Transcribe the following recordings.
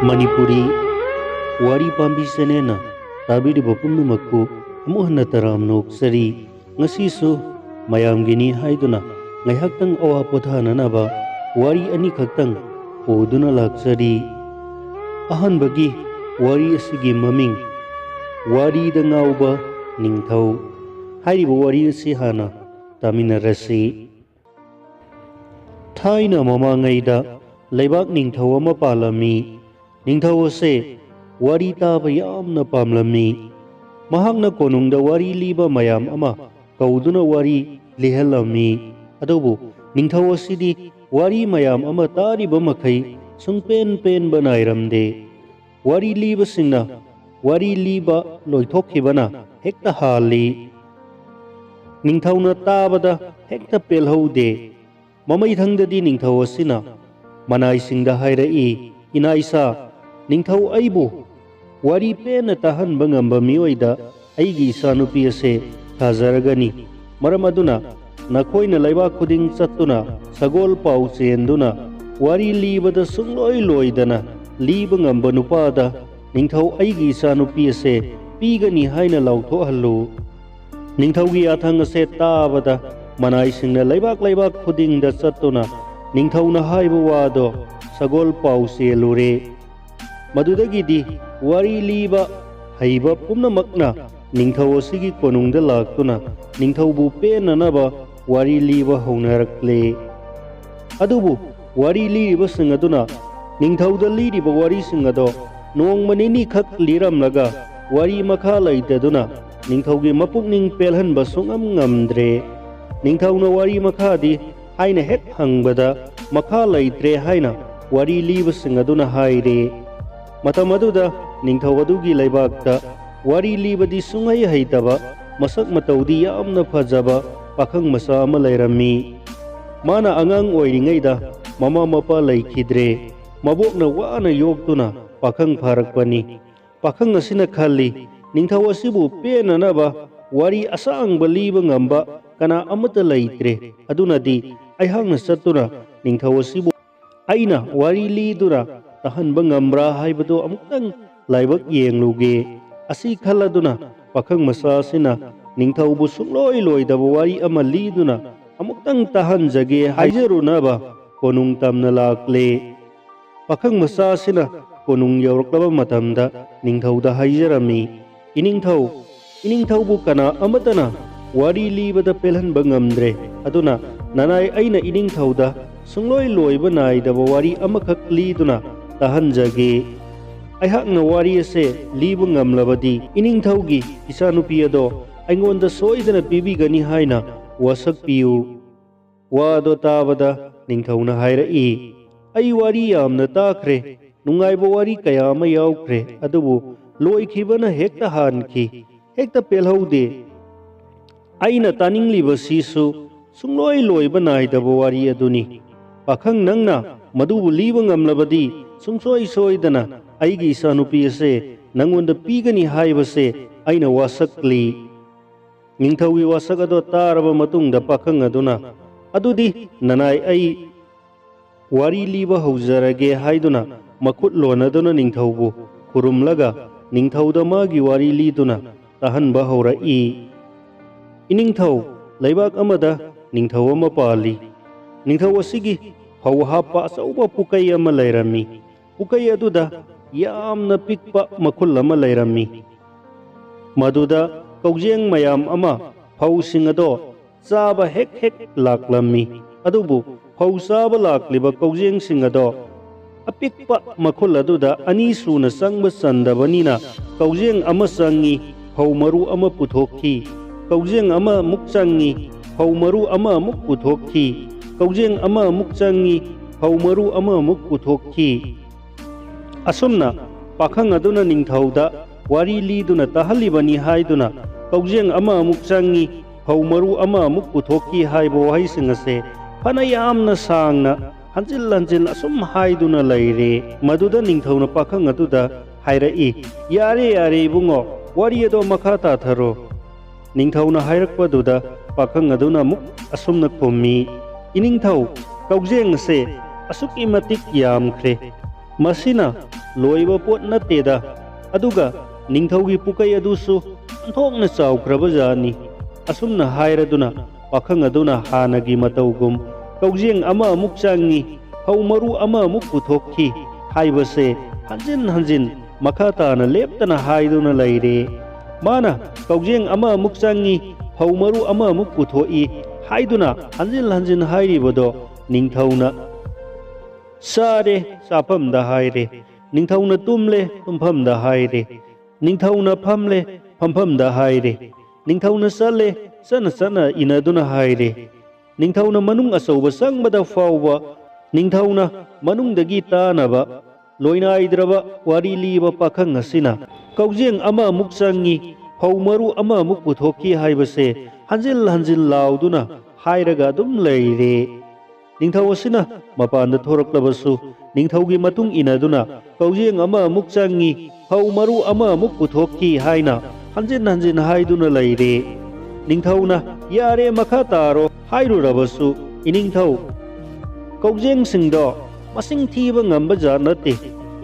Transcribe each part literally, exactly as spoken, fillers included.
ꯃꯅꯤꯄꯨꯔꯤ ꯋꯥꯔꯤ ꯄꯥꯝꯕꯤ ꯆꯦꯅꯦꯜꯅ ꯇꯥꯕꯤꯔꯤꯕ ꯄꯨꯝꯅꯃꯛꯄꯨ ꯑꯃꯨꯛ ꯍꯟꯅ ꯇꯔꯥꯝꯅ ꯑꯣꯛꯆꯔꯤ꯫ ꯉꯁꯤꯁꯨ ꯃꯌꯥꯝꯒꯤꯅꯤ ꯍꯥꯏꯗꯨꯅ ꯉꯥꯏꯍꯥꯛꯇꯪ ꯑꯋꯥ ꯄꯣꯊꯥꯅꯅꯕ ꯋꯥꯔꯤ ꯑꯅꯤꯈꯛꯇꯪ ꯄꯨꯗꯨꯅ ꯂꯥꯛꯆꯔꯤ꯫ ꯑꯍꯥꯟꯕꯒꯤ ꯋꯥꯔꯤ ꯑꯁꯤꯒꯤ ꯃꯃꯤꯡ ꯋꯥꯔꯤꯗ ꯉꯥꯎꯕ ꯅꯤꯡꯊꯧ꯫ ꯍꯥꯏꯔꯤꯕ ꯋꯥꯔꯤ ꯑꯁꯤ ꯍꯥꯟꯅ ꯇꯥꯃꯤꯟꯅꯔꯁꯤ꯫ ꯊꯥꯏꯅ ꯃꯃꯥꯡꯉꯩꯗ ꯂꯩꯕꯥꯛ ꯅꯤꯡꯊꯧ ꯑꯃ ꯄꯥꯜꯂꯝꯃꯤ꯫ ꯅꯤꯡꯊꯧ ꯑꯁꯦ ꯋꯥꯔꯤ ꯇꯥꯕ ꯌꯥꯝꯅ ꯄꯥꯝꯂꯝꯃꯤ꯫ ꯃꯍꯥꯛꯅ ꯀꯣꯅꯨꯡꯗ ꯋꯥꯔꯤ ꯂꯤꯕ ꯃꯌꯥꯝ ꯑꯃ ꯀꯧꯗꯨꯅ ꯋꯥꯔꯤ ꯂꯤꯍꯜꯂꯝꯃꯤ꯫ ꯑꯗꯨꯕꯨ ꯅꯤꯡꯊꯧ ꯑꯁꯤꯗꯤ ꯋꯥꯔꯤ ꯃꯌꯥꯝ ꯑꯃ ꯇꯥꯔꯤꯕ ꯃꯈꯩ ꯁꯨꯡꯄꯦꯟ ꯄꯦꯟꯕ ꯅꯥꯏꯔꯝꯗꯦ꯫ ꯋꯥꯔꯤ ꯂꯤꯕꯁꯤꯡꯅ ꯋꯥꯔꯤ ꯂꯤꯕ ꯂꯣꯏꯊꯣꯛꯈꯤꯕꯅ ꯍꯦꯛꯇ ꯍꯥꯜꯂꯤ꯫ ꯅꯤꯡꯊꯧꯅ ꯇꯥꯕꯗ ꯍꯦꯛꯇ ꯄꯦꯜꯍꯧꯗꯦ꯫ ꯃꯃꯩꯊꯪꯗꯗꯤ ꯅꯤꯡꯊꯧ ꯑꯁꯤꯅ ꯃꯅꯥꯏꯁꯤꯡꯗ ꯍꯥꯏꯔꯛꯏ, "ꯏꯅꯥꯏꯁꯥ, ꯅꯤꯡꯊꯧ ꯑꯩꯕꯨ ꯋꯥꯔꯤ ꯄꯦꯟꯅ ꯇꯥꯍꯟꯕ ꯉꯝꯕ ꯃꯤꯑꯣꯏꯗ ꯑꯩꯒꯤ ꯏꯆꯥꯅꯨꯄꯤ ꯑꯁꯦ ꯊꯥꯖꯔꯒꯅꯤ꯫ ꯃꯔꯝ ꯑꯗꯨꯅ ꯅꯈꯣꯏꯅ ꯂꯩꯕꯥꯛ ꯈꯨꯗꯤꯡ ꯆꯠꯇꯨꯅ ꯁꯒꯣꯜ ꯄꯥꯎ ꯆꯦꯟꯗꯨꯅ ꯋꯥꯔꯤ ꯂꯤꯕꯗ ꯁꯨꯡꯂꯣꯏ ꯂꯣꯏꯗꯅ ꯂꯤꯕ ꯉꯝꯕ ꯅꯨꯄꯥꯗ ꯅꯤꯡꯊꯧ ꯑꯩꯒꯤ ꯏꯆꯥꯅꯨꯄꯤ ꯑꯁꯦ ꯄꯤꯒꯅꯤ ꯍꯥꯏꯅ ꯂꯥꯎꯊꯣꯛꯍꯜꯂꯨ꯫" ꯅꯤꯡꯊꯧꯒꯤ ꯌꯥꯊꯪ ꯑꯁꯦ ꯇꯥꯕꯗ ꯃꯅꯥꯏꯁꯤꯡꯅ ꯂꯩꯕꯥꯛ ꯂꯩꯕꯥꯛ ꯈꯨꯗꯤꯡꯗ ꯆꯠꯇꯨꯅ ꯅꯤꯡꯊꯧꯅ ꯍꯥꯏꯕ ꯋꯥꯗꯣ ꯁꯒꯣꯜ ꯄꯥꯎ ꯆꯦꯜꯂꯨꯔꯦ꯫ ꯃꯗꯨꯗꯒꯤꯗꯤ ꯋꯥꯔꯤ ꯂꯤꯕ ꯍꯩꯕ ꯄꯨꯝꯅꯃꯛꯅ ꯅꯤꯡꯊꯧ ꯑꯁꯤꯒꯤ ꯀꯣꯅꯨꯡꯗ ꯂꯥꯛꯇꯨꯅ ꯅꯤꯡꯊꯧꯕꯨ ꯄꯦꯟꯅꯅꯕ ꯋꯥꯔꯤ ꯂꯤꯕ ꯍꯧꯅꯔꯛꯂꯦ꯫ ꯑꯗꯨꯕꯨ ꯋꯥꯔꯤ ꯂꯤꯔꯤꯕꯁꯤꯡ ꯑꯗꯨꯅ ꯅꯤꯡꯊꯧꯗ ꯂꯤꯔꯤꯕ ꯋꯥꯔꯤꯁꯤꯡ ꯑꯗꯣ ꯅꯣꯡꯃ ꯅꯤꯅꯤꯈꯛ ꯂꯤꯔꯝꯂꯒ ꯋꯥꯔꯤ ꯃꯈꯥ ꯂꯩꯇꯗꯨꯅ ꯅꯤꯡꯊꯧꯒꯤ ꯃꯄꯨꯛꯅꯤꯡ ꯄꯦꯜꯍꯟꯕ ꯁꯨꯡꯉꯝ ꯉꯝꯗ꯭ꯔꯦ꯫ ꯅꯤꯡꯊꯧꯅ ꯋꯥꯔꯤ ꯃꯈꯥꯗꯤ ꯍꯥꯏꯅ ꯍꯦꯛ ꯍꯪꯕꯗ ꯃꯈꯥ ꯂꯩꯇ꯭ꯔꯦ ꯍꯥꯏꯅ ꯋꯥꯔꯤ ꯂꯤꯕꯁꯤꯡ ꯑꯗꯨꯅ ꯍꯥꯏꯔꯦ꯫ ꯃꯇꯝ ꯑꯗꯨꯗ ꯅꯤꯡꯊꯧ ꯑꯗꯨꯒꯤ ꯂꯩꯕꯥꯛꯇ ꯋꯥꯔꯤ ꯂꯤꯕꯗꯤ ꯁꯨꯡꯍꯩ ꯍꯩꯇꯕ, ꯃꯁꯛ ꯃꯇꯧꯗꯤ ꯌꯥꯝꯅ ꯐꯖꯕ ꯄꯥꯈꯪ ꯃꯆꯥ ꯑꯃ ꯂꯩꯔꯝꯃꯤ꯫ ꯃꯥꯅ ꯑꯉꯥꯡ ꯑꯣꯏꯔꯤꯉꯩꯗ ꯃꯃꯥ ꯃꯄꯥ ꯂꯩꯈꯤꯗ꯭ꯔꯦ꯫ ꯃꯕꯣꯛꯅ ꯋꯥꯅ ꯌꯣꯛꯇꯨꯅ ꯄꯥꯈꯪ ꯐꯥꯔꯛꯄꯅꯤ꯫ ꯄꯥꯈꯪ ꯑꯁꯤꯅ ꯈꯜꯂꯤ, "ꯅꯤꯡꯊꯧ ꯑꯁꯤꯕꯨ ꯄꯦꯟꯅꯅꯕ ꯋꯥꯔꯤ ꯑꯁꯥꯡꯕ ꯂꯤꯕ ꯉꯝꯕ ꯀꯅꯥ ꯑꯃꯠꯇ ꯂꯩꯇ꯭ꯔꯦ꯫ ꯑꯗꯨꯅꯗꯤ ꯑꯩꯍꯥꯛꯅ ꯆꯠꯇꯨꯅ ꯅꯤꯡꯊꯧ ꯑꯁꯤꯕꯨ ꯑꯩꯅ ꯋꯥꯔꯤ ꯂꯤꯗꯨꯅ ꯇꯥꯍꯟꯕ ꯉꯝꯕ꯭ꯔꯥ ꯍꯥꯏꯕꯗꯨ ꯑꯃꯨꯛꯇꯪ ꯂꯥꯏꯕꯛ ꯌꯦꯡꯂꯨꯒꯦ꯫ ꯑꯁꯤ ꯈꯜꯂꯗꯨꯅ ꯄꯥꯈꯪ ꯃꯆꯥ ꯑꯁꯤꯅ ꯅꯤꯡꯊꯧꯕꯨ ꯁꯨꯡꯂꯣꯏ ꯂꯣꯏꯗꯕ ꯋꯥꯔꯤ ꯑꯃ ꯂꯤꯗꯨꯅ ꯑꯃꯨꯛꯇꯪ ꯇꯥꯍꯟꯖꯒꯦ ꯍꯥꯏꯖꯔꯨꯅꯕ ꯀꯣꯅꯨꯡ ꯇꯝꯅ ꯂꯥꯛꯂꯦ꯫ ꯄꯥꯈꯪ ꯃꯆꯥ ꯑꯁꯤꯅ ꯀꯣꯅꯨꯡ ꯌꯧꯔꯛꯂꯕ ꯃꯇꯝꯗ ꯅꯤꯡꯊꯧꯗ ꯍꯥꯏꯖꯔꯝꯃꯤ, "ꯏꯅꯤꯡꯊꯧ, ꯏꯅꯤꯡꯊꯧꯕꯨ ꯀꯅꯥ ꯑꯃꯠꯇꯅ ꯋꯥꯔꯤ ꯂꯤꯕꯗ ꯄꯦꯜꯍꯟꯕ ꯉꯝꯗ꯭ꯔꯦ꯫ ꯑꯗꯨꯅ ꯅꯅꯥꯏ ꯑꯩꯅ ꯏꯅꯤꯡꯊꯧꯗ ꯁꯨꯡꯂꯣꯏ ꯂꯣꯏꯕ ꯅꯥꯏꯗꯕ ꯋꯥꯔꯤ ꯑꯃꯈꯛ ꯂꯤꯗꯨꯅ ꯇꯥꯍꯟꯖꯒꯦ꯫ ꯑꯩꯍꯥꯛꯅ ꯋꯥꯔꯤ ꯑꯁꯦ ꯂꯤꯕ ꯉꯝꯂꯕꯗꯤ ꯏꯅꯤꯡꯊꯧꯒꯤ ꯏꯆꯥꯅꯨꯄꯤ ꯑꯗꯣ ꯑꯩꯉꯣꯟꯗ ꯁꯣꯏꯗꯅ ꯄꯤꯕꯤꯒꯅꯤ ꯍꯥꯏꯅ ꯋꯥꯁꯛꯄꯤꯌꯨ꯫" ꯋꯥꯗꯣ ꯇꯥꯕꯗ ꯅꯤꯡꯊꯧꯅ ꯍꯥꯏꯔꯛꯏ, "ꯑꯩ ꯋꯥꯔꯤ ꯌꯥꯝꯅ ꯇꯥꯈ꯭ꯔꯦ, ꯅꯨꯡꯉꯥꯏꯕ ꯋꯥꯔꯤ ꯀꯌꯥ ꯑꯃ ꯌꯥꯎꯈ꯭ꯔꯦ, ꯑꯗꯨꯕꯨ ꯂꯣꯏꯈꯤꯕꯅ ꯍꯦꯛꯇ ꯍꯥꯟꯈꯤ, ꯍꯦꯛꯇ ꯄꯦꯜꯍꯧꯗꯦ꯫ ꯑꯩꯅ ꯇꯥꯅꯤꯡꯂꯤꯕꯁꯤꯁꯨ ꯁꯨꯡꯂꯣꯏ ꯂꯣꯏꯕ ꯅꯥꯏꯗꯕ ꯋꯥꯔꯤ ꯑꯗꯨꯅꯤ꯫ ꯄꯥꯈꯪ, ꯅꯪꯅ ꯃꯗꯨꯕꯨ ꯂꯤꯕ ꯉꯝꯂꯕꯗꯤ ꯁꯨꯡꯁꯣꯏ ꯁꯣꯏꯗꯅ ꯑꯩꯒꯤ ꯏꯆꯥꯅꯨꯄꯤ ꯑꯁꯦ ꯅꯪꯉꯣꯟꯗ ꯄꯤꯒꯅꯤ ꯍꯥꯏꯕꯁꯦ ꯑꯩꯅ ꯋꯥꯁꯛꯂꯤ꯫" ꯅꯤꯡꯊꯧꯒꯤ ꯋꯥꯁꯛ ꯑꯗꯣ ꯇꯥꯔꯕ ꯃꯇꯨꯡꯗ ꯄꯥꯈꯪ ꯑꯗꯨꯅ, "ꯑꯗꯨꯗꯤ ꯅꯅꯥꯏ ꯑꯩ ꯋꯥꯔꯤ ꯂꯤꯕ ꯍꯧꯖꯔꯒꯦ" ꯍꯥꯏꯗꯨꯅ ꯃꯈꯨꯠ ꯂꯣꯟꯅꯗꯨꯅ ꯅꯤꯡꯊꯧꯕꯨ ꯈꯨꯔꯨꯝꯂꯒ ꯅꯤꯡꯊꯧꯗ ꯃꯥꯒꯤ ꯋꯥꯔꯤ ꯂꯤꯗꯨꯅ ꯇꯥꯍꯟꯕ ꯍꯧꯔꯛꯏ꯫ ꯏꯅꯤꯡꯊꯧ, ꯂꯩꯕꯥꯛ ꯑꯃꯗ ꯅꯤꯡꯊꯧ ꯑꯃ ꯄꯥꯜꯂꯤ꯫ ꯅꯤꯡꯊꯧ ꯑꯁꯤꯒꯤ ꯐꯧ ꯍꯥꯞꯄ ꯑꯆꯧꯕ ꯄꯨꯀꯩ ꯑꯃ ꯂꯩꯔꯝꯃꯤ꯫ ꯄꯨꯀꯩ ꯑꯗꯨꯗ ꯌꯥꯝꯅ ꯄꯤꯛꯄ ꯃꯈꯨꯜ ꯑꯃ ꯂꯩꯔꯝꯃꯤ꯫ ꯃꯗꯨꯗ ꯀꯧꯖꯦꯡ ꯃꯌꯥꯝ ꯑꯃ ꯐꯧꯁꯤꯡ ꯑꯗꯣ ꯆꯥꯕ ꯍꯦꯛ ꯍꯦꯛ ꯂꯥꯛꯂꯝꯃꯤ꯫ ꯑꯗꯨꯕꯨ ꯐꯧ ꯆꯥꯕ ꯂꯥꯛꯂꯤꯕ ꯀꯧꯖꯦꯡꯁꯤꯡ ꯑꯗꯣ ꯑꯄꯤꯛꯄ ꯃꯈꯨꯜ ꯑꯗꯨꯗ ꯑꯅꯤ ꯁꯨꯅ ꯆꯪꯕ ꯆꯟꯗꯕꯅꯤꯅ, ꯀꯧꯖꯦꯡ ꯑꯃ ꯆꯪꯏ, ꯐꯧ ꯃꯔꯨ ꯑꯃ ꯄꯨꯊꯣꯛꯈꯤ꯫ ꯀꯧꯖꯦꯡ ꯑꯃ ꯑꯃꯨꯛ ꯆꯪꯏ, ꯐꯧ ꯃꯔꯨ ꯑꯃ ꯑꯃꯨꯛ ꯄꯨꯊꯣꯛꯈꯤ꯫ ꯀꯧꯖꯦꯡ ꯑꯃ ꯑꯃꯨꯛ ꯆꯪꯏ, ꯐꯧ ꯃꯔꯨ ꯑꯃ ꯑꯃꯨꯛ ꯄꯨꯊꯣꯛꯈꯤ꯫ ꯑꯁꯨꯝꯅ ꯄꯥꯈꯪ ꯑꯗꯨꯅ ꯅꯤꯡꯊꯧꯗ ꯋꯥꯔꯤ ꯂꯤꯗꯨꯅ ꯇꯥꯍꯜꯂꯤꯕꯅꯤ ꯍꯥꯏꯗꯨꯅ ꯀꯧꯖꯦꯡ ꯑꯃ ꯑꯃꯨꯛ ꯆꯪꯏ, ꯐꯧ ꯃꯔꯨ ꯑꯃ ꯑꯃꯨꯛ ꯄꯨꯊꯣꯛꯈꯤ ꯍꯥꯏꯕ ꯋꯥꯍꯩꯁꯤꯡ ꯑꯁꯦ ꯐꯅ ꯌꯥꯝꯅ ꯁꯥꯡꯅ ꯍꯟꯖꯤꯜ ꯍꯟꯖꯤꯜ ꯑꯁꯨꯝ ꯍꯥꯏꯗꯨꯅ ꯂꯩꯔꯦ꯫ ꯃꯗꯨꯗ ꯅꯤꯡꯊꯧꯅ ꯄꯥꯈꯪ ꯑꯗꯨꯗ ꯍꯥꯏꯔꯛꯏ, "ꯌꯥꯔꯦ, ꯌꯥꯔꯦ ꯏꯕꯨꯡꯉꯣ, ꯋꯥꯔꯤ ꯑꯗꯣ ꯃꯈꯥ ꯇꯥꯊꯔꯣ꯫" ꯅꯤꯡꯊꯧꯅ ꯍꯥꯏꯔꯛꯄꯗꯨꯗ ꯄꯥꯈꯪ ꯑꯗꯨꯅ ꯑꯃꯨꯛ ꯑꯁꯨꯝꯅ ꯈꯨꯝꯃꯤ, "ꯏꯅꯤꯡꯊꯧ, ꯀꯧꯖꯦꯡ ꯑꯁꯦ ꯑꯁꯨꯛꯀꯤ ꯃꯇꯤꯛ ꯌꯥꯝꯈ꯭ꯔꯦ꯫ ꯃꯁꯤꯅ ꯂꯣꯏꯕ ꯄꯣꯠ ꯅꯠꯇꯦꯗ, ꯑꯗꯨꯒ ꯅꯤꯡꯊꯧꯒꯤ ꯄꯨꯀꯩ ꯑꯗꯨꯁꯨ ꯑꯣꯟꯊꯣꯛꯅ ꯆꯥꯎꯈ꯭ꯔꯕ ꯖꯥꯠꯅꯤ꯫ ꯑꯁꯨꯝꯅ ꯍꯥꯏꯔꯗꯨꯅ ꯄꯥꯈꯪ ꯑꯗꯨꯅ ꯍꯥꯟꯅꯒꯤ ꯃꯇꯧꯒꯨꯝ ꯀꯧꯖꯦꯡ ꯑꯃ ꯑꯃꯨꯛ ꯆꯪꯉꯤ, ꯐꯧ ꯃꯔꯨ ꯑꯃ ꯑꯃꯨꯛ ꯄꯨꯊꯣꯛꯈꯤ ꯍꯥꯏꯕꯁꯦ ꯍꯟꯖꯤꯟ ꯍꯟꯖꯤꯟ ꯃꯈꯥ ꯇꯥꯅ ꯂꯦꯞꯇꯅ ꯍꯥꯏꯗꯨꯅ ꯂꯩꯔꯦ꯫ ꯃꯥꯅ ꯀꯧꯖꯦꯡ ꯑꯃ ꯑꯃꯨꯛ ꯆꯪꯉꯤ, ꯐꯧ ꯃꯔꯨ ꯑꯃ ꯑꯃꯨꯛ ꯄꯨꯊꯣꯛꯏ ꯍꯥꯏꯗꯨꯅ ꯍꯟꯖꯤꯟ ꯍꯟꯖꯤꯟ ꯍꯥꯏꯔꯤꯕꯗꯣ ꯅꯤꯡꯊꯧꯅ ꯆꯥꯔꯦ, ꯆꯥꯐꯝꯗ ꯍꯥꯏꯔꯦ꯫ ꯅꯤꯡꯊꯧꯅ ꯇꯨꯝꯂꯦ, ꯇꯨꯝꯐꯝꯗ ꯍꯥꯏꯔꯦ꯫ ꯅꯤꯡꯊꯧꯅ ꯐꯝꯂꯦ, ꯐꯝꯐꯝꯗ ꯍꯥꯏꯔꯦ꯫ ꯅꯤꯡꯊꯧꯅ ꯆꯠꯂꯦ, ꯆꯠꯅ ꯆꯠꯅ ꯏꯟꯅꯗꯨꯅ ꯍꯥꯏꯔꯦ꯫ ꯅꯤꯡꯊꯧꯅ ꯃꯅꯨꯡ ꯑꯆꯧꯕ ꯆꯪꯕꯗ ꯐꯥꯎꯕ ꯅꯤꯡꯊꯧꯅ ꯃꯅꯨꯡꯗꯒꯤ ꯇꯥꯅꯕ ꯂꯣꯏꯅꯥꯏꯗ꯭ꯔꯕ ꯋꯥꯔꯤ ꯂꯤꯕ ꯄꯥꯈꯪ ꯑꯁꯤꯅ ꯀꯧꯖꯦꯡ ꯑꯃ ꯑꯃꯨꯛ ꯆꯪꯉꯤ, ꯐꯧ ꯃꯔꯨ ꯑꯃ ꯑꯃꯨꯛ ꯄꯨꯊꯣꯛꯈꯤ ꯍꯥꯏꯕꯁꯦ ꯍꯟꯖꯤꯜ ꯍꯟꯖꯤꯜ ꯂꯥꯎꯗꯨꯅ ꯍꯥꯏꯔꯒ ꯑꯗꯨꯝ ꯂꯩꯔꯦ꯫ ꯅꯤꯡꯊꯧ ꯑꯁꯤꯅ ꯃꯄꯥꯟꯗ ꯊꯣꯔꯛꯂꯕꯁꯨ ꯅꯤꯡꯊꯧꯒꯤ ꯃꯇꯨꯡ ꯏꯟꯅꯗꯨꯅ ꯀꯧꯖꯦꯡ ꯑꯃ ꯑꯃꯨꯛ ꯆꯪꯉꯤ, ꯐꯧ ꯃꯔꯨ ꯑꯃ ꯑꯃꯨꯛ ꯄꯨꯊꯣꯛꯈꯤ ꯍꯥꯏꯅ ꯍꯟꯖꯤꯟ ꯍꯟꯖꯤꯟ ꯍꯥꯏꯗꯨꯅ ꯂꯩꯔꯦ꯫ ꯅꯤꯡꯊꯧꯅ "ꯌꯥꯔꯦ, ꯃꯈꯥ ꯇꯥꯔꯣ" ꯍꯥꯏꯔꯨꯔꯕꯁꯨ, "ꯏꯅꯤꯡꯊꯧ, ꯀꯧꯖꯦꯡꯁꯤꯡꯗꯣ ꯃꯁꯤꯡ ꯊꯤꯕ ꯉꯝꯕ ꯖꯥꯠ ꯅꯠꯇꯦ,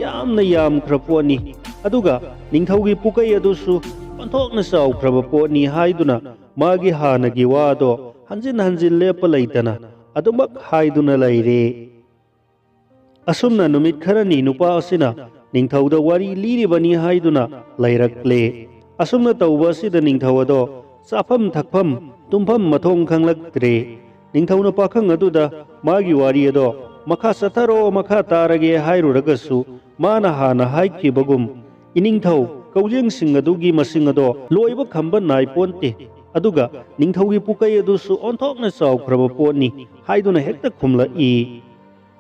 ꯌꯥꯝꯅ ꯌꯥꯝꯈ꯭ꯔ ꯄꯣꯠꯅꯤ꯫ ꯑꯗꯨꯒ ꯅꯤꯡꯊꯧꯒꯤ ꯄꯨꯀꯩ ꯑꯗꯨꯁꯨ ꯑꯣꯟꯊꯣꯛꯅ ꯆꯥꯎꯈ꯭ꯔꯕ ꯄꯣꯠꯅꯤ" ꯍꯥꯏꯗꯨꯅ ꯃꯥꯒꯤ ꯍꯥꯟꯅꯒꯤ ꯋꯥꯗꯣ ꯍꯟꯖꯤꯟ ꯍꯟꯖꯤꯟ ꯂꯦꯞꯄ ꯂꯩꯇꯅ ꯑꯗꯨꯃꯛ ꯍꯥꯏꯗꯨꯅ ꯂꯩꯔꯦ꯫ ꯑꯁꯨꯝꯅ ꯅꯨꯃꯤꯠ ꯈꯔꯅꯤ ꯅꯨꯄꯥ ꯑꯁꯤꯅ ꯅꯤꯡꯊꯧꯗ ꯋꯥꯔꯤ ꯂꯤꯔꯤꯕꯅꯤ ꯍꯥꯏꯗꯨꯅ ꯂꯩꯔꯛꯂꯦ꯫ ꯑꯁꯨꯝꯅ ꯇꯧꯕ ꯑꯁꯤꯗ ꯅꯤꯡꯊꯧ ꯑꯗꯣ ꯆꯥꯐꯝ ꯊꯛꯐꯝ, ꯇꯨꯝꯐꯝ ꯃꯊꯣꯡ ꯈꯪꯂꯛꯇ꯭ꯔꯦ꯫ ꯅꯤꯡꯊꯧꯅ ꯄꯥꯈꯪ ꯑꯗꯨꯗ ꯃꯥꯒꯤ ꯋꯥꯔꯤ ꯑꯗꯣ "ꯃꯈꯥ ꯆꯠꯊꯔꯣ, ꯃꯈꯥ ꯇꯥꯔꯒꯦ" ꯍꯥꯏꯔꯨꯔꯒꯁꯨ, ꯃꯥꯅ ꯍꯥꯟꯅ ꯍꯥꯏꯈꯤꯕꯒꯨꯝ, "ꯏꯅꯤꯡꯊꯧ, ꯀꯧꯖꯦꯡꯁꯤꯡ ꯑꯗꯨꯒꯤ ꯃꯁꯤꯡ ꯑꯗꯣ ꯂꯣꯏꯕ ꯈꯝꯕ ꯅꯥꯏꯄꯣꯟꯇꯦ, ꯑꯗꯨꯒ ꯅꯤꯡꯊꯧꯒꯤ ꯄꯨꯀꯩ ꯑꯗꯨꯁꯨ ꯑꯣꯟꯊꯣꯛꯅ ꯆꯥꯎꯈ꯭ꯔꯕ ꯄꯣꯠꯅꯤ" ꯍꯥꯏꯗꯨꯅ ꯍꯦꯛꯇ ꯈꯨꯝꯂꯛꯏ꯫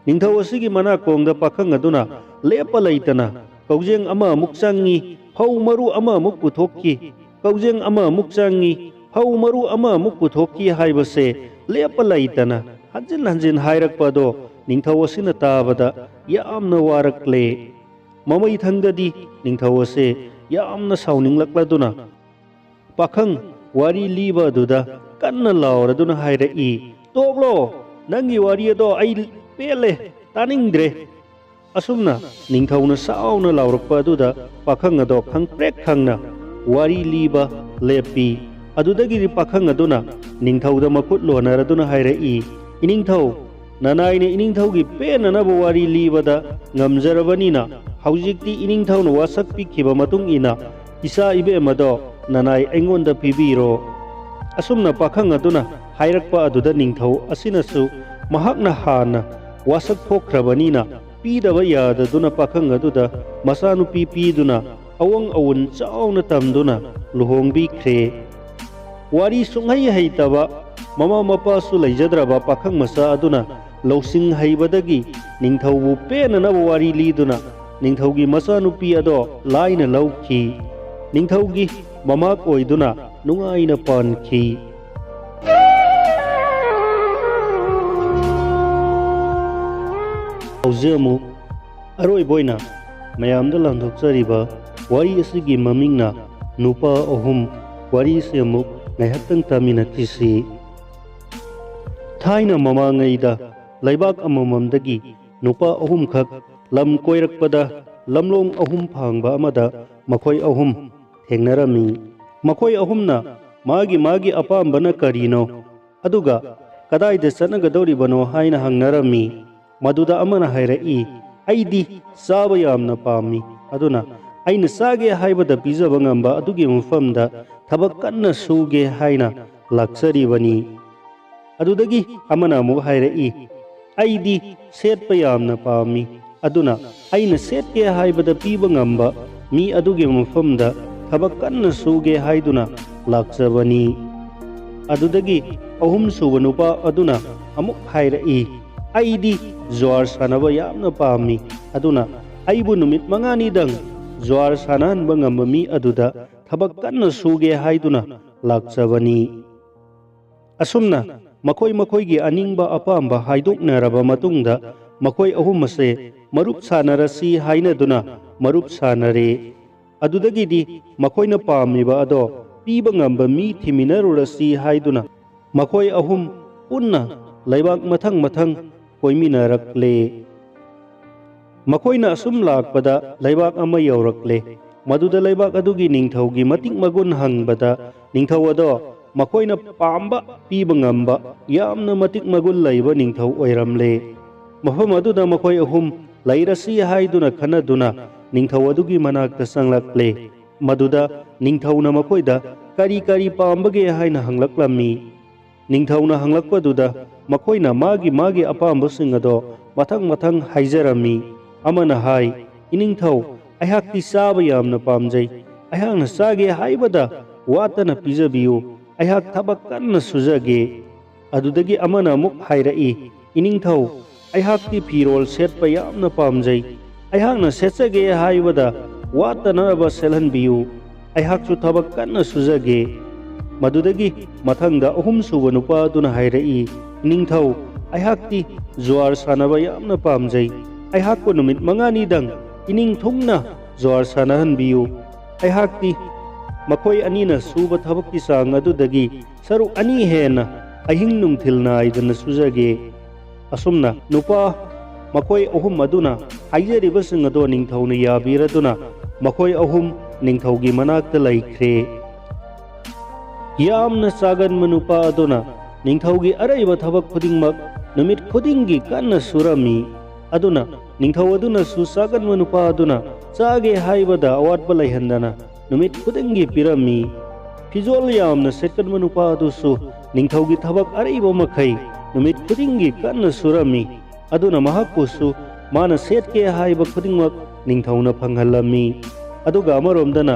ꯅꯤꯡꯊꯧ ꯑꯁꯤꯒꯤ ꯃꯅꯥꯀꯣꯡꯗ ꯄꯥꯈꯪ ꯑꯗꯨꯅ ꯂꯦꯞꯄ ꯂꯩꯇꯅ "ꯀꯧꯖꯦꯡ ꯑꯃ ꯑꯃꯨꯛ ꯆꯪꯉꯤ, ꯐꯧ ꯃꯔꯨ ꯑꯃ ꯑꯃꯨꯛ ꯄꯨꯊꯣꯛꯈꯤ, ꯀꯧꯖꯦꯡ ꯑꯃ ꯑꯃꯨꯛ ꯆꯪꯉꯤ, ꯐꯧ ꯃꯔꯨ ꯑꯃ ꯑꯃꯨꯛ ꯄꯨꯊꯣꯛꯈꯤ" ꯍꯥꯏꯕꯁꯦ ꯂꯦꯞꯄ ꯂꯩꯇꯅ ꯍꯟꯖꯤꯟ ꯍꯟꯖꯤꯟ ꯍꯥꯏꯔꯛꯄ ꯑꯗꯣ ꯅꯤꯡꯊꯧ ꯑꯁꯤꯅ ꯇꯥꯕꯗ ꯌꯥꯝꯅ ꯋꯥꯔꯛꯂꯦ꯫ ꯃꯃꯩꯊꯪꯗꯗꯤ ꯅꯤꯡꯊꯧ ꯑꯁꯦ ꯌꯥꯝꯅ ꯁꯥꯎꯅꯤꯡꯂꯛꯂꯗꯨꯅ ꯄꯥꯈꯪ ꯋꯥꯔꯤ ꯂꯤꯕ ꯑꯗꯨꯗ ꯀꯟꯅ ꯂꯥꯎꯔꯗꯨꯅ ꯍꯥꯏꯔꯛꯏ, "ꯇꯣꯛꯂꯣ, ꯅꯪꯒꯤ ꯋꯥꯔꯤ ꯑꯗꯣ ꯑꯩ ꯄꯦꯜꯂꯦ, ꯇꯥꯅꯤꯡꯗ꯭ꯔꯦ꯫ ꯑꯁꯨꯝꯅ ꯅꯤꯡꯊꯧꯅ ꯁꯥꯎꯅ ꯂꯥꯎꯔꯛꯄ ꯑꯗꯨꯗ ꯄꯥꯈꯪ ꯑꯗꯣ ꯈꯪꯄ꯭ꯔꯦꯛ ꯈꯪꯅ ꯋꯥꯔꯤ ꯂꯤꯕ ꯂꯦꯞꯄꯤ꯫ ꯑꯗꯨꯗꯒꯤꯗꯤ ꯄꯥꯈꯪ ꯑꯗꯨꯅ ꯅꯤꯡꯊꯧꯗ ꯃꯈꯨꯠ ꯂꯣꯟꯅꯔꯗꯨꯅ ꯍꯥꯏꯔꯛꯏ, "ꯏꯅꯤꯡꯊꯧ, ꯅꯅꯥꯏꯅ ꯏꯅꯤꯡꯊꯧꯒꯤ ꯄꯦꯟꯅꯅꯕ ꯋꯥꯔꯤ ꯂꯤꯕꯗ ꯉꯝꯖꯔꯕꯅꯤꯅ, ꯍꯧꯖꯤꯛꯇꯤ ꯏꯅꯤꯡꯊꯧꯅ ꯋꯥꯁꯛ ꯄꯤꯈꯤꯕ ꯃꯇꯨꯡ ꯏꯟꯅ ꯏꯆꯥ ꯏꯕꯦꯝꯃꯗꯣ ꯅꯅꯥꯏ ꯑꯩꯉꯣꯟꯗ ꯄꯤꯕꯤꯔꯣ꯫" ꯑꯁꯨꯝꯅ ꯄꯥꯈꯪ ꯑꯗꯨꯅ ꯍꯥꯏꯔꯛꯄ ꯑꯗꯨꯗ ꯅꯤꯡꯊꯧ ꯑꯁꯤꯅꯁꯨ ꯃꯍꯥꯛꯅ ꯍꯥꯟꯅ ꯋꯥꯁꯛ ꯊꯣꯛꯈ꯭ꯔꯕꯅꯤꯅ ꯄꯤꯗꯕ ꯌꯥꯗꯗꯨꯅ ꯄꯥꯈꯪ ꯑꯗꯨꯗ ꯃꯆꯥꯅꯨꯄꯤ ꯄꯤꯗꯨꯅ ꯑꯋꯪ ꯑꯋꯨꯟ ꯆꯥꯎꯅ ꯇꯝꯗꯨꯅ ꯂꯨꯍꯣꯡꯕꯤꯈ꯭ꯔꯦ꯫ ꯋꯥꯔꯤ ꯁꯨꯡꯍꯩ ꯍꯩꯇꯕ, ꯃꯃꯥ ꯃꯄꯥꯁꯨ ꯂꯩꯖꯗ꯭ꯔꯕ ꯄꯥꯈꯪ ꯃꯆꯥ ꯑꯗꯨꯅ ꯂꯧꯁꯤꯡ ꯍꯩꯕꯗꯒꯤ ꯅꯤꯡꯊꯧꯕꯨ ꯄꯦꯟꯅꯅꯕ ꯋꯥꯔꯤ ꯂꯤꯗꯨꯅ ꯅꯤꯡꯊꯧꯒꯤ ꯃꯆꯥꯅꯨꯄꯤ ꯑꯗꯣ ꯂꯥꯏꯅ ꯂꯧꯈꯤ꯫ ꯅꯤꯡꯊꯧꯒꯤ ꯃꯃꯥꯛ ꯑꯣꯏꯗꯨꯅ ꯅꯨꯡꯉꯥꯏꯅ ꯄꯥꯟꯈꯤ꯫ ꯍꯧꯖꯤꯛ ꯑꯃꯨꯛ ꯑꯔꯣꯏꯕ ꯑꯣꯏꯅ ꯃꯌꯥꯝꯗ ꯂꯥꯟꯊꯣꯛꯆꯔꯤꯕ ꯋꯥꯔꯤ ꯑꯁꯤꯒꯤ ꯃꯃꯤꯡꯅ ꯅꯨꯄꯥ ꯑꯍꯨꯝ꯫ ꯋꯥꯔꯤꯁꯤ ꯑꯃꯨꯛ ꯉꯥꯏꯍꯥꯛꯇꯪ ꯇꯥꯃꯤꯟꯅꯈꯤꯁꯤ꯫ ꯊꯥꯏꯅ ꯃꯃꯥꯡꯉꯩꯗ ꯂꯩꯕꯥꯛ ꯑꯃꯃꯝꯗꯒꯤ ꯅꯨꯄꯥ ꯑꯍꯨꯝꯈꯛ ꯂꯝ ꯀꯣꯏꯔꯛꯄꯗ ꯂꯝꯂꯣꯡ ꯑꯍꯨꯝ ꯐꯥꯡꯕ ꯑꯃꯗ ꯃꯈꯣꯏ ꯑꯍꯨꯝ ꯊꯦꯡꯅꯔꯝꯃꯤ꯫ ꯃꯈꯣꯏ ꯑꯍꯨꯝꯅ ꯃꯥꯒꯤ ꯃꯥꯒꯤ ꯑꯄꯥꯝꯕꯅ ꯀꯔꯤꯅꯣ, ꯑꯗꯨꯒ ꯀꯗꯥꯏꯗ ꯆꯠꯅꯒꯗꯧꯔꯤꯕꯅꯣ ꯍꯥꯏꯅ ꯍꯪꯅꯔꯝꯃꯤ꯫ ꯃꯗꯨꯗ ꯑꯃꯅ ꯍꯥꯏꯔꯛꯏ, "ꯑꯩꯗꯤ ꯆꯥꯕ ꯌꯥꯝꯅ ꯄꯥꯝꯃꯤ, ꯑꯗꯨꯅ ꯑꯩꯅ ꯆꯥꯒꯦ ꯍꯥꯏꯕꯗ ꯄꯤꯖꯕ ꯉꯝꯕ ꯑꯗꯨꯒꯤ ꯃꯐꯝꯗ ꯊꯕꯛ ꯀꯟꯅ ꯁꯨꯒꯦ ꯍꯥꯏꯅ ꯂꯥꯛꯆꯔꯤꯕꯅꯤ꯫" ꯑꯗꯨꯗꯒꯤ ꯑꯃꯅ ꯑꯃꯨꯛ ꯍꯥꯏꯔꯛꯏ, "ꯑꯩꯗꯤ ꯁꯦꯠꯄ ꯌꯥꯝꯅ ꯄꯥꯝꯃꯤ, ꯑꯗꯨꯅ ꯑꯩꯅ ꯁꯦꯠꯀꯦ ꯍꯥꯏꯕꯗ ꯄꯤꯕ ꯉꯝꯕ ꯃꯤ ꯑꯗꯨꯒꯤ ꯃꯐꯝꯗ ꯊꯕꯛ ꯀꯟꯅ ꯁꯨꯒꯦ ꯍꯥꯏꯗꯨꯅ ꯂꯥꯛꯆꯕꯅꯤ꯫" ꯑꯗꯨꯗꯒꯤ ꯑꯍꯨꯝꯁꯨꯕ ꯅꯨꯄꯥ ꯑꯗꯨꯅ ꯑꯃꯨꯛ ꯍꯥꯏꯔꯛꯏ, "ꯑꯩꯗꯤ ꯖ꯭ꯋꯥꯔ ꯁꯥꯟꯅꯕ ꯌꯥꯝꯅ ꯄꯥꯝꯃꯤ, ꯑꯗꯨꯅ ꯑꯩꯕꯨ ꯅꯨꯃꯤꯠ ꯃꯉꯥꯅꯤꯗꯪ ꯖ꯭ꯋꯥꯔ ꯁꯥꯟꯅꯍꯟꯕ ꯉꯝꯕ ꯃꯤ ꯑꯗꯨꯗ ꯊꯕꯛ ꯀꯟꯅ ꯁꯨꯒꯦ ꯍꯥꯏꯗꯨꯅ ꯂꯥꯛꯆꯕꯅꯤ꯫" ꯑꯁꯨꯝꯅ ꯃꯈꯣꯏ ꯃꯈꯣꯏꯒꯤ ꯑꯅꯤꯡꯕ ꯑꯄꯥꯝꯕ ꯍꯥꯏꯗꯣꯛꯅꯔꯕ ꯃꯇꯨꯡꯗ, ꯃꯈꯣꯏ ꯑꯍꯨꯝ ꯑꯁꯦ ꯃꯔꯨꯞ ꯁꯥꯟꯅꯔꯁꯤ ꯍꯥꯏꯅꯗꯨꯅ ꯃꯔꯨꯞ ꯁꯥꯟꯅꯔꯦ꯫ ꯑꯗꯨꯗꯒꯤꯗꯤ ꯃꯈꯣꯏꯅ ꯄꯥꯝꯃꯤꯕ ꯑꯗꯣ ꯄꯤꯕ ꯉꯝꯕ ꯃꯤ ꯊꯤꯃꯤꯟꯅꯔꯨꯔꯁꯤ ꯍꯥꯏꯗꯨꯅ ꯃꯈꯣꯏ ꯑꯍꯨꯝ ꯄꯨꯟꯅ ꯂꯩꯕꯥꯛ ꯃꯊꯪ ꯃꯊꯪ ꯀꯣꯏꯃꯤꯟꯅꯔꯛꯂꯦ꯫ ꯃꯈꯣꯏꯅ ꯑꯁꯨꯝ ꯂꯥꯛꯄꯗ ꯂꯩꯕꯥꯛ ꯑꯃ ꯌꯧꯔꯛꯂꯦ꯫ ꯃꯗꯨꯗ ꯂꯩꯕꯥꯛ ꯑꯗꯨꯒꯤ ꯅꯤꯡꯊꯧꯒꯤ ꯃꯇꯤꯛ ꯃꯒꯨꯟ ꯍꯪꯕꯗ, ꯅꯤꯡꯊꯧ ꯑꯗꯣ ꯃꯈꯣꯏꯅ ꯄꯥꯝꯕ ꯄꯤꯕ ꯉꯝꯕ ꯌꯥꯝꯅ ꯃꯇꯤꯛ ꯃꯒꯨꯟ ꯂꯩꯕ ꯅꯤꯡꯊꯧ ꯑꯣꯏꯔꯝꯂꯦ꯫ ꯃꯐꯝ ꯑꯗꯨꯗ ꯃꯈꯣꯏ ꯑꯍꯨꯝ ꯂꯩꯔꯁꯤ ꯍꯥꯏꯗꯨꯅ ꯈꯟꯅꯗꯨꯅ ꯅꯤꯡꯊꯧ ꯑꯗꯨꯒꯤ ꯃꯅꯥꯛꯇ ꯆꯪꯂꯛꯂꯦ꯫ ꯃꯗꯨꯗ ꯅꯤꯡꯊꯧꯅ ꯃꯈꯣꯏꯗ ꯀꯔꯤ ꯀꯔꯤ ꯄꯥꯝꯕꯒꯦ ꯍꯥꯏꯅ ꯍꯪꯂꯛꯂꯝꯃꯤ꯫ ꯅꯤꯡꯊꯧꯅ ꯍꯪꯂꯛꯄꯗꯨꯗ ꯃꯈꯣꯏꯅ ꯃꯥꯒꯤ ꯃꯥꯒꯤ ꯑꯄꯥꯝꯕꯁꯤꯡ ꯑꯗꯣ ꯃꯊꯪ ꯃꯊꯪ ꯍꯥꯏꯖꯔꯝꯃꯤ꯫ ꯑꯃꯅ ꯍꯥꯏ, "ꯏꯅꯤꯡꯊꯧ, ꯑꯩꯍꯥꯛꯇꯤ ꯆꯥꯕ ꯌꯥꯝꯅ ꯄꯥꯝꯖꯩ꯫ ꯑꯩꯍꯥꯛꯅ ꯆꯥꯒꯦ ꯍꯥꯏꯕꯗ ꯋꯥꯠꯇꯅ ꯄꯤꯖꯕꯤꯌꯨ꯫ ꯑꯩꯍꯥꯛ ꯊꯕꯛ ꯀꯟꯅ ꯁꯨꯖꯒꯦ꯫" ꯑꯗꯨꯗꯒꯤ ꯑꯃꯅ ꯑꯃꯨꯛ ꯍꯥꯏꯔꯛꯏ, "ꯏꯅꯤꯡꯊꯧ, ꯑꯩꯍꯥꯛꯇꯤ ꯐꯤꯔꯣꯜ ꯁꯦꯠꯄ ꯌꯥꯝꯅ ꯄꯥꯝꯖꯩ꯫ ꯑꯩꯍꯥꯛꯅ ꯁꯦꯠꯆꯒꯦ ꯍꯥꯏꯕꯗ ꯋꯥꯠꯇꯅꯕ ꯁꯦꯠꯍꯟꯕꯤꯌꯨ꯫ ꯑꯩꯍꯥꯛꯁꯨ ꯊꯕꯛ ꯀꯟꯅ ꯁꯨꯖꯒꯦ꯫" ꯃꯗꯨꯗꯒꯤ ꯃꯊꯪꯗ ꯑꯍꯨꯝꯁꯨꯕ ꯅꯨꯄꯥ ꯑꯗꯨꯅ ꯍꯥꯏꯔꯛꯏ, "ꯏꯅꯤꯡꯊꯧ, ꯑꯩꯍꯥꯛꯇꯤ ꯖ꯭ꯋꯥꯔ ꯁꯥꯟꯅꯕ ꯌꯥꯝꯅ ꯄꯥꯝꯖꯩ꯫ ꯑꯩꯍꯥꯛꯄꯨ ꯅꯨꯃꯤꯠ ꯃꯉꯥꯅꯤꯗꯪ ꯏꯅꯤꯡ ꯊꯨꯡꯅ ꯖ꯭ꯋꯥꯔ ꯁꯥꯟꯅꯍꯟꯕꯤꯌꯨ꯫ ꯑꯩꯍꯥꯛꯇꯤ ꯃꯈꯣꯏ ꯑꯅꯤꯅ ꯁꯨꯕ ꯊꯕꯛꯀꯤ ꯆꯥꯡ ꯑꯗꯨꯗꯒꯤ ꯁꯔꯨꯛ ꯑꯅꯤ ꯍꯦꯟꯅ ꯑꯍꯤꯡ ꯅꯨꯡꯊꯤꯜ ꯅꯥꯏꯗꯅ ꯁꯨꯖꯒꯦ꯫" ꯑꯁꯨꯝꯅ ꯅꯨꯄꯥ ꯃꯈꯣꯏ ꯑꯍꯨꯝ ꯑꯗꯨꯅ ꯍꯥꯏꯖꯔꯤꯕꯁꯤꯡ ꯑꯗꯣ ꯅꯤꯡꯊꯧꯅ ꯌꯥꯕꯤꯔꯗꯨꯅ ꯃꯈꯣꯏ ꯑꯍꯨꯝ ꯅꯤꯡꯊꯧꯒꯤ ꯃꯅꯥꯛꯇ ꯂꯩꯈ꯭ꯔꯦ꯫ ꯌꯥꯝꯅ ꯆꯥꯒꯟꯕ ꯅꯨꯄꯥ ꯑꯗꯨꯅ ꯅꯤꯡꯊꯧꯒꯤ ꯑꯔꯩꯕ ꯊꯕꯛ ꯈꯨꯗꯤꯡꯃꯛ ꯅꯨꯃꯤꯠ ꯈꯨꯗꯤꯡꯒꯤ ꯀꯟꯅ ꯁꯨꯔꯝꯃꯤ꯫ ꯑꯗꯨꯅ ꯅꯤꯡꯊꯧ ꯑꯗꯨꯅꯁꯨ ꯆꯥꯒꯟꯕ ꯅꯨꯄꯥ ꯑꯗꯨꯅ ꯆꯥꯒꯦ ꯍꯥꯏꯕꯗ ꯑꯋꯥꯠꯄ ꯂꯩꯍꯟꯗꯅ ꯅꯨꯃꯤꯠ ꯈꯨꯗꯤꯡꯒꯤ ꯄꯤꯔꯝꯃꯤ꯫ ꯐꯤꯖꯣꯜ ꯌꯥꯝꯅ ꯁꯦꯠꯀꯟꯕ ꯅꯨꯄꯥ ꯑꯗꯨꯁꯨ ꯅꯤꯡꯊꯧꯒꯤ ꯊꯕꯛ ꯑꯔꯩꯕ ꯃꯈꯩ ꯅꯨꯃꯤꯠ ꯈꯨꯗꯤꯡꯒꯤ ꯀꯟꯅ ꯁꯨꯔꯝꯃꯤ꯫ ꯑꯗꯨꯅ ꯃꯍꯥꯛꯄꯨꯁꯨ ꯃꯥꯅ ꯁꯦꯠꯀꯦ ꯍꯥꯏꯕ ꯈꯨꯗꯤꯡꯃꯛ ꯅꯤꯡꯊꯧꯅ ꯐꯪꯍꯜꯂꯝꯃꯤ꯫ ꯑꯗꯨꯒ ꯑꯃꯔꯣꯝꯗꯅ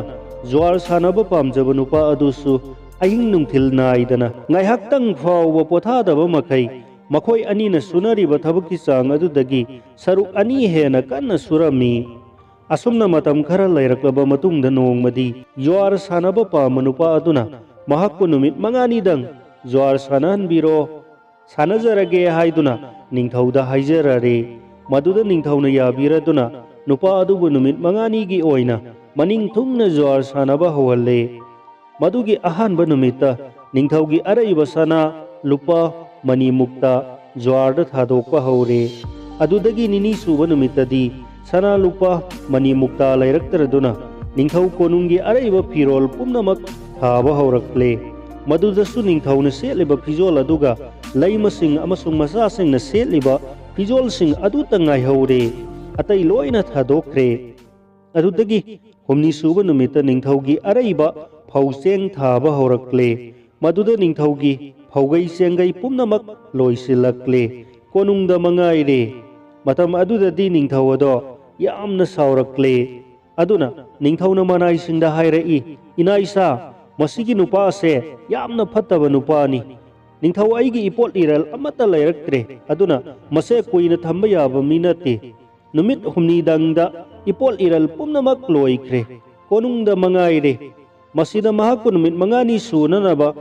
ꯖ꯭ꯋꯥꯔ ꯁꯥꯟꯅꯕ ꯄꯥꯝꯖꯕ ꯅꯨꯄꯥ ꯑꯗꯨꯁꯨ ꯑꯍꯤꯡ ꯅꯨꯡꯊꯤꯜ ꯅꯥꯏꯗꯅ ꯉꯥꯏꯍꯥꯛꯇꯪ ꯐꯥꯎꯕ ꯄꯣꯊꯥꯗꯕ ꯃꯈꯩ ꯃꯈꯣꯏ ꯑꯅꯤꯅ ꯁꯨꯅꯔꯤꯕ ꯊꯕꯛꯀꯤ ꯆꯥꯡ ꯑꯗꯨꯗꯒꯤ ꯁꯔꯨꯛ ꯑꯅꯤ ꯍꯦꯟꯅ ꯀꯟꯅ ꯁꯨꯔꯝꯃꯤ꯫ ꯑꯁꯨꯝꯅ ꯃꯇꯝ ꯈꯔ ꯂꯩꯔꯛꯂꯕ ꯃꯇꯨꯡꯗ ꯅꯣꯡꯃꯗꯤ ꯖ꯭ꯋꯥꯔ ꯁꯥꯟꯅꯕ ꯄꯥꯝꯕ ꯅꯨꯄꯥ ꯑꯗꯨꯅ ꯃꯍꯥꯛꯄꯨ ꯅꯨꯃꯤꯠ ꯃꯉꯥꯅꯤꯗꯪ ꯖ꯭ꯋꯥꯔ ꯁꯥꯟꯅꯍꯟꯕꯤꯔꯣ, ꯁꯥꯟꯅꯖꯔꯒꯦ ꯍꯥꯏꯗꯨꯅ ꯅꯤꯡꯊꯧꯗ ꯍꯥꯏꯖꯔꯔꯦ꯫ ꯃꯗꯨꯗ ꯅꯤꯡꯊꯧꯅ ꯌꯥꯕꯤꯔꯗꯨꯅ ꯅꯨꯄꯥ ꯑꯗꯨꯕꯨ ꯅꯨꯃꯤꯠ ꯃꯉꯥꯅꯤꯒꯤ ꯑꯣꯏꯅ ꯃꯅꯤꯡ ꯊꯨꯡꯅ ꯖ꯭ꯋꯥꯔ ꯁꯥꯟꯅꯕ ꯍꯧꯍꯜꯂꯦ꯫ ꯃꯗꯨꯒꯤ ꯑꯍꯥꯟꯕ ꯅꯨꯃꯤꯠꯇ ꯅꯤꯡꯊꯧꯒꯤ ꯑꯔꯩꯕ ꯁꯅꯥ, ꯂꯨꯄꯥ, ꯃꯅꯤ ꯃꯨꯛꯇ ꯖ꯭ꯋꯥꯔꯗ ꯊꯥꯗꯣꯛꯄ ꯍꯧꯔꯦ꯫ ꯑꯗꯨꯗꯒꯤ ꯅꯤꯅꯤ ꯁꯨꯕ ꯅꯨꯃꯤꯠꯇꯗꯤ ꯁꯅꯥ ꯂꯨꯄꯥ, ꯃꯅꯤ ꯃꯨꯛꯇꯥ ꯂꯩꯔꯛꯇ꯭ꯔꯗꯨꯅ ꯅꯤꯡꯊꯧ ꯀꯣꯅꯨꯡꯒꯤ ꯑꯔꯩꯕ ꯐꯤꯔꯣꯜ ꯄꯨꯝꯅꯃꯛ ꯊꯥꯕ ꯍꯧꯔꯛꯂꯦ꯫ ꯃꯗꯨꯗꯁꯨ ꯅꯤꯡꯊꯧꯅ ꯁꯦꯠꯂꯤꯕ ꯐꯤꯖꯣꯜ ꯑꯗꯨꯒ ꯂꯩꯃꯁꯤꯡ ꯑꯃꯁꯨꯡ ꯃꯆꯥꯁꯤꯡꯅ ꯁꯦꯠꯂꯤꯕ ꯐꯤꯖꯣꯜꯁꯤꯡ ꯑꯗꯨꯇ ꯉꯥꯏꯍꯧꯔꯦ꯫ ꯑꯇꯩ ꯂꯣꯏꯅ ꯊꯥꯗꯣꯛꯈ꯭ꯔꯦ꯫ ꯑꯗꯨꯗꯒꯤ ꯍꯨꯝꯅꯤ ꯁꯨꯕ ꯅꯨꯃꯤꯠꯇ ꯅꯤꯡꯊꯧꯒꯤ ꯑꯔꯩꯕ ꯐꯧ ꯆꯦꯡ ꯊꯥꯕ ꯍꯧꯔꯛꯂꯦ꯫ ꯃꯗꯨꯗ ꯅꯤꯡꯊꯧꯒꯤ ꯐꯧꯒꯩ ꯆꯦꯡꯒꯩ ꯄꯨꯝꯅꯃꯛ ꯂꯣꯏꯁꯤꯜꯂꯛꯂꯦ꯫ ꯀꯣꯅꯨꯡꯗ ꯃꯉꯥꯏꯔꯦ꯫ ꯃꯇꯝ ꯑꯗꯨꯗꯗꯤ ꯅꯤꯡꯊꯧ ꯑꯗꯣ ꯌꯥꯝꯅ ꯁꯥꯎꯔꯛꯂꯦ꯫ ꯑꯗꯨꯅ ꯅꯤꯡꯊꯧꯅ ꯃꯅꯥꯏꯁꯤꯡꯗ ꯍꯥꯏꯔꯛꯏ, "ꯏꯅꯥ ꯏꯁꯥ, ꯃꯁꯤꯒꯤ ꯅꯨꯄꯥ ꯑꯁꯦ ꯌꯥꯝꯅ ꯐꯠꯇꯕ ꯅꯨꯄꯥꯅꯤ꯫ ꯅꯤꯡꯊꯧ, ꯑꯩꯒꯤ ꯏꯄꯣꯠ ꯏꯔꯜ ꯑꯃꯠꯇ ꯂꯩꯔꯛꯇ꯭ꯔꯦ꯫ ꯑꯗꯨꯅ ꯃꯁꯦ ꯀꯨꯏꯅ ꯊꯝꯕ ꯌꯥꯕ ꯃꯤ ꯅꯠꯇꯦ꯫ ꯅꯨꯃꯤꯠ ꯍꯨꯝꯅꯤꯗꯪꯗ ꯏꯄꯣꯠ ꯏꯔꯜ ꯄꯨꯝꯅꯃꯛ ꯂꯣꯏꯈ꯭ꯔꯦ꯫ ꯀꯣꯅꯨꯡꯗ ꯃꯉꯥꯏꯔꯦ꯫ ꯃꯁꯤꯗ ꯃꯍꯥꯛꯄꯨ ꯅꯨꯃꯤꯠ ꯃꯉꯥꯅꯤ ꯁꯨꯅꯅꯕ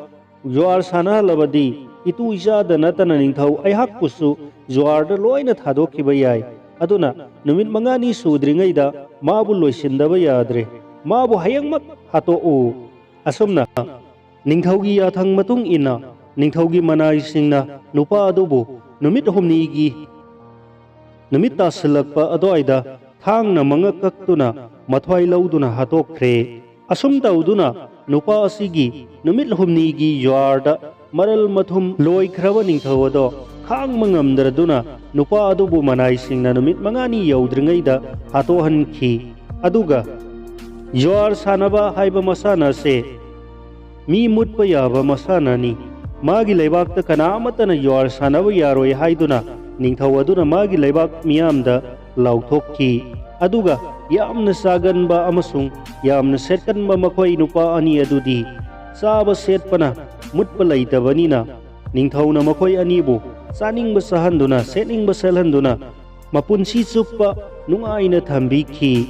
ꯖꯨꯋꯥꯔ ꯁꯥꯟꯅꯍꯜꯂꯕꯗꯤ ꯏꯇꯨ ꯏꯆꯥꯗ ꯅꯠꯇꯅ ꯅꯤꯡꯊꯧ ꯑꯩꯍꯥꯛꯄꯨꯁꯨ ꯖꯨꯋꯥꯔꯗ ꯂꯣꯏꯅ ꯊꯥꯗꯣꯛꯈꯤꯕ ꯌꯥꯏ꯫ ꯑꯗꯨꯅ ꯅꯨꯃꯤꯠ ꯃꯉꯥꯅꯤ ꯁꯨꯗ꯭ꯔꯤꯉꯩꯗ ꯃꯥꯕꯨ ꯂꯣꯏꯁꯤꯟꯗꯕ ꯌꯥꯗ꯭ꯔꯦ꯫ ꯃꯥꯕꯨ ꯍꯌꯦꯡꯃꯛ ꯍꯥꯠꯇꯣꯛꯎ꯫" ꯑꯁꯨꯝꯅ ꯅꯤꯡꯊꯧꯒꯤ ꯌꯥꯊꯪ ꯃꯇꯨꯡ ꯏꯟꯅ ꯅꯤꯡꯊꯧꯒꯤ ꯃꯅꯥꯏꯁꯤꯡꯅ ꯅꯨꯄꯥ ꯑꯗꯨꯕꯨ ꯅꯨꯃꯤꯠ ꯍꯨꯝꯅꯤꯒꯤ ꯅꯨꯃꯤꯠ ꯇꯥꯁꯤꯜꯂꯛꯄ ꯑꯗꯨꯋꯥꯏꯗ ꯊꯥꯡꯅ ꯃꯉꯛ ꯀꯛꯇꯨꯅ ꯃꯊ꯭ꯋꯥꯏ ꯂꯧꯗꯨꯅ ꯍꯥꯠꯇꯣꯛꯈ꯭ꯔꯦ꯫ ꯑꯁꯨꯝ ꯇꯧꯗꯨꯅ ꯅꯨꯄꯥ ꯑꯁꯤꯒꯤ ꯅꯨꯃꯤꯠ ꯍꯨꯝꯅꯤꯒꯤ ꯖꯨꯋꯥꯔꯗ ꯃꯔꯜ ꯃꯊꯨꯝ ꯂꯣꯏꯈ꯭ꯔꯕ ꯅꯤꯡꯊꯧ ꯑꯗꯣ ꯈꯥꯡꯕ ꯉꯝꯗ꯭ꯔꯗꯨꯅ ꯅꯨꯄꯥ ꯑꯗꯨꯕꯨ ꯃꯅꯥꯏꯁꯤꯡꯅ ꯅꯨꯃꯤꯠ ꯃꯉꯥꯅꯤ ꯌꯧꯗ꯭ꯔꯤꯉꯩꯗ ꯍꯥꯠꯇꯣꯛꯍꯟꯈꯤ꯫ ꯑꯗꯨꯒ ꯖꯨꯋꯥꯔ ꯁꯥꯟꯅꯕ ꯍꯥꯏꯕ ꯃꯁꯥꯟꯅ ꯑꯁꯦ ꯃꯤ ꯃꯨꯠꯄ ꯌꯥꯕ ꯃꯁꯥꯟꯅꯅꯤ꯫ ꯃꯥꯒꯤ ꯂꯩꯕꯥꯛꯇ ꯀꯅꯥ ꯑꯃꯠꯇꯅ ꯖꯨꯋꯥꯔ ꯁꯥꯟꯅꯕ ꯌꯥꯔꯣꯏ ꯍꯥꯏꯗꯨꯅ ꯅꯤꯡꯊꯧ ꯑꯗꯨꯅ ꯃꯥꯒꯤ ꯂꯩꯕꯥꯛ ꯃꯤꯌꯥꯝꯗ ꯂꯥꯎꯊꯣꯛꯈꯤ꯫ ꯑꯗꯨꯒ ꯌꯥꯝꯅ ꯆꯥꯒꯟꯕ ꯑꯃꯁꯨꯡ ꯌꯥꯝꯅ ꯁꯦꯠꯀꯟꯕ ꯃꯈꯣꯏ ꯅꯨꯄꯥ ꯑꯅꯤ ꯑꯗꯨꯗꯤ ꯆꯥꯕ ꯁꯦꯠꯄꯅ ꯃꯨꯠꯄ ꯂꯩꯇꯕꯅꯤꯅ ꯅꯤꯡꯊꯧꯅ ꯃꯈꯣꯏ ꯑꯅꯤꯕꯨ ꯆꯥꯅꯤꯡꯕ ꯆꯥꯍꯟꯗꯨꯅ, ꯁꯦꯠꯅꯤꯡꯕ ꯁꯦꯠꯍꯟꯗꯨꯅ, ꯃꯄꯨꯟꯁꯤ ꯆꯨꯞꯄ ꯅꯨꯡꯉꯥꯏꯅ ꯊꯝꯕꯤꯈꯤ꯫